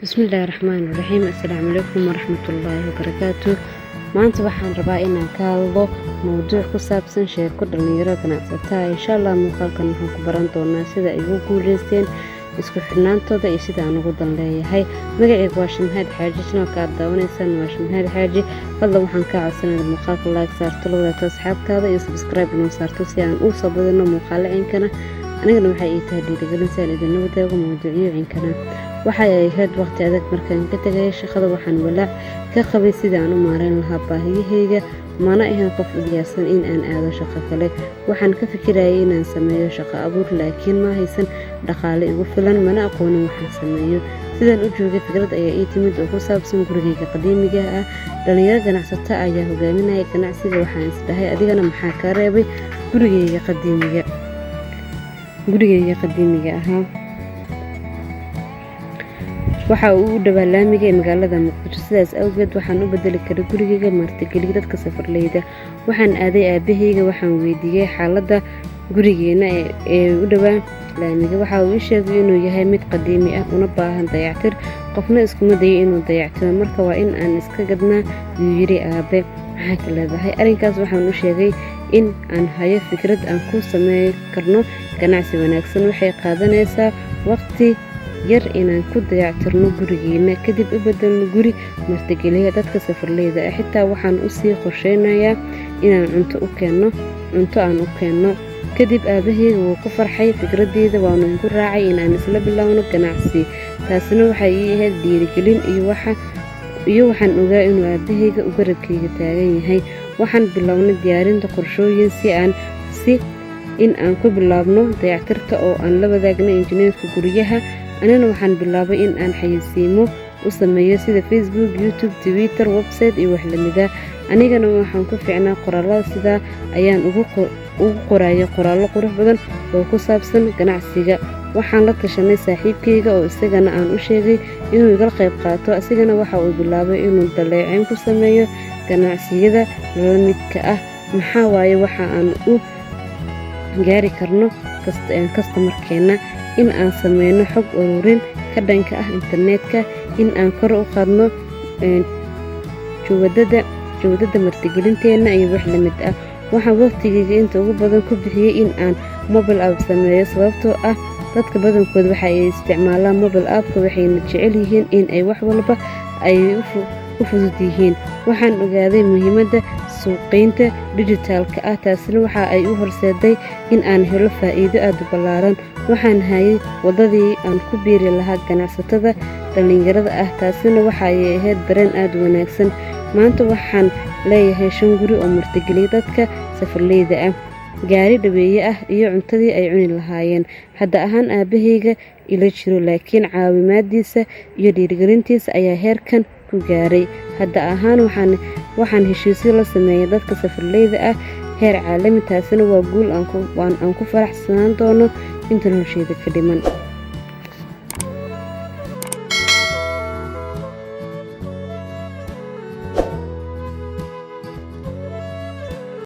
Bismillaahi Raxmaani Raxiim. Assalaamu calaykum waraxmatullaahi wabarakaatu. Maanta waxaan rabaa inaan ka hadlo mowduuc ku saabsan sheeko dhalinyaro ganacsato ah. Insha Allah muuqaalkan waxaan ku baran doonaa sida ay ugu guuleysteen isku xirnaantooda iyo sida aan ugu dan leeyahay. Magacaygu waa Shamhaad Xaaji, channelka aad daawanaysaan waa Shamhaad Xaaji. Fadlan waxaan kaa codsanayaa muuqaalka like saarto, la wadaagto asxaabtaada iyo subscribe inoo saarto si aan u soo badino muuqaalo cinkana. Anigana waxay ii tahay dhiirigelin si aan idinla wadaago mowduucyo cinkana. Waxay ahayd waqti adag markaan ka tagay shaqada. Waxaan walaac ka qabay sidii aan u maareyn lahaa baahiyahayga. Mana ahayn qof u diyaarsan in aan aado shaqo kale. Waxaan ka fikirayay inaan sameeyo shaqo abuur, laakiin ma haysan dhaqaale igu filan, mana aqoonin waxaan sameeyo. Sidaan u joogay, fikrad ayaa ii timid oo ku saabsan gurigayga qadiimiga ah. Dhalinyaro ganacsato ayaa hogaaminaya ganacsiga. Waxaan is dhahay, adigana maxaa kaa reebay? Gurigayga qadiimiga ahaa waxa uu u dhowaa laamiga ee magaalada Muqdisho. Sidaas awgeed waxaan u bedeli karay gurigayga martigeliya dadka safarleyda. Waxaan aaday aabahayga, waxaan weydiiyey xaaladda gurigeena ee u dhowaa laamiga. Waxa uu ii sheegay inuu yahay mid qadiimi ah una baahan dayactir. Qofna iskuma dayo inuu dayactiro, marka waa in aan iska gadnaa, ayuu yiri aabe. Maxaa ka leedahay arrinkaas? Waxaan u sheegay in aan hayo fikrad aan ku sameyn karno ganacsi wanaagsan. Waxay qaadanaysaa waqti yar inaan ku dayactirno gurigeena, kadib u bedelno guri martigeliya dadka safarleyda ah. Xitaa waxaan usii qorsheynayaa inaan cunto aan u keenno. Kadib aabahayga wuu ku farxay fikradeyda, waana igu raacay in aan isla bilowno ganacsi. Taasina waxay ii ahayd dhiirigelin iyo waxaan ogaa inuu aabahayga u garabkayga taagan yahay. Waxaan bilownay diyaarinta qorshooyin si in aan ku bilaabno dayactirka oo aan la wadaagno injineerka guryaha. Anina waxaan bilaabay in aan xayeysiimo u sameeyo sida Facebook, YouTube, Twitter, website iyo wax lamid ah. Anigana waxaan ku fiicnaa qoraalada, sidaa ayaan ugu qorayay qoraallo qurux badan oo ku saabsan ganacsiga. Waxaan la tashanay saaxiibkayga oo isagana aan u sheegay inuu igala qayb qaato. Isagana waxa uu bilaabay inuu dhaleeceyn ku sameeyo ganacsiyada la midka ah. Maxaa waaye waxa aan u gaari karno customerkeena? In aan sameyno xog ururin ka dhanka ah internetka, in aan kor u qaadno jawadada martigelinteena iyo wax la mid ah. Waxaan waqtigayga inta ugu badan ku bixiyay in aan mobile app sameeyo, sababtoo ah dadka badankood waxa ay isticmaalaan mobile appka, waxayna jecel yihiin in ay wax walba ay u fudud yihiin. Waxaan ogaaday muhiimadda suuqgeynta dijitaalka ah, taasina waxa ay u horseeday in aan helo faa'iido aad u ballaaran. Waxaan hayay waddadii aan ku biiri lahaa ganacsatada dhalinyarada ah, taasina waxa ay ahayd dareen aad u wanaagsan. Maanta waxaan leeyahay 5 guri oo martigeliya dadka safarleyda ah, gaari dhaweeye ah iyo cuntadii ay cuni lahaayeen. Hadda ahaan aabahayga ila jiro, laakiin caawimaadiisa iyo dhiirigelintiisa ayaa heerkan ku gaaray. Hadda ahaan waxaan heshiisyo la sameeyay dadka safarleyda ah heer caalami, taasina waa guul aan ku faraxsanaan doono inta nolosheyda ka dhiman.